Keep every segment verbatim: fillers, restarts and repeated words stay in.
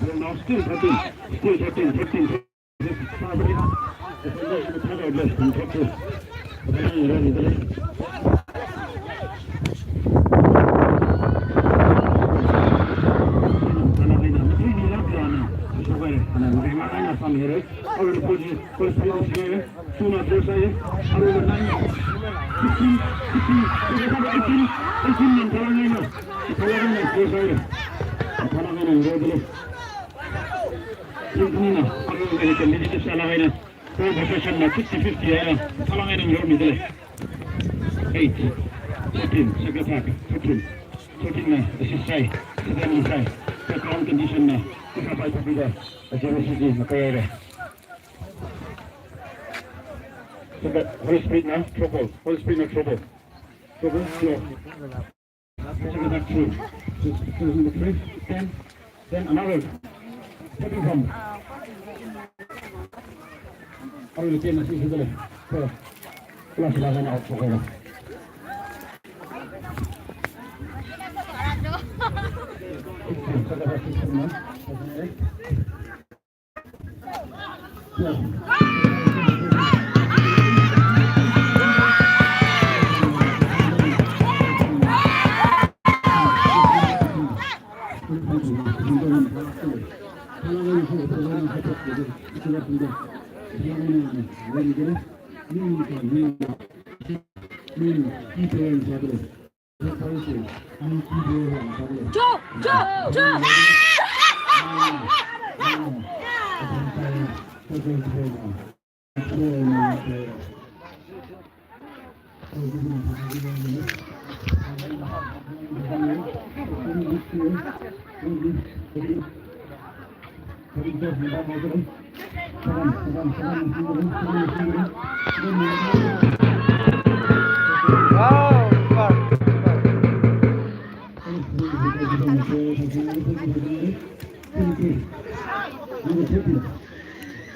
ball now. Still thirteen. Still thirteen. Fifteen. Ball possession na fifty fifty ya. Thalang eina ngarummi dele. Eight. Fourteen. Second attack. Fourteen. Fourteen na assist sai. Seven sai. The ground condition na. Ika pai tapi da. Ajawai siji makai re. So that whole speed na trouble. Whole speed na trouble. Trouble. Slow. Second attack through. Just, just in the three, ten, then another. Tapping from. Arui ten na six dele. So, plus eleven out for her. Second attack six, seven, eight.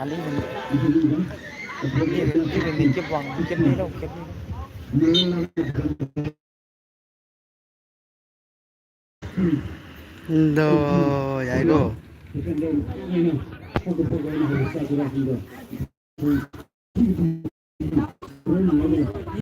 Ali, irin, irin, kip wang, kip ni lo, kip ni. Lo, yai lo.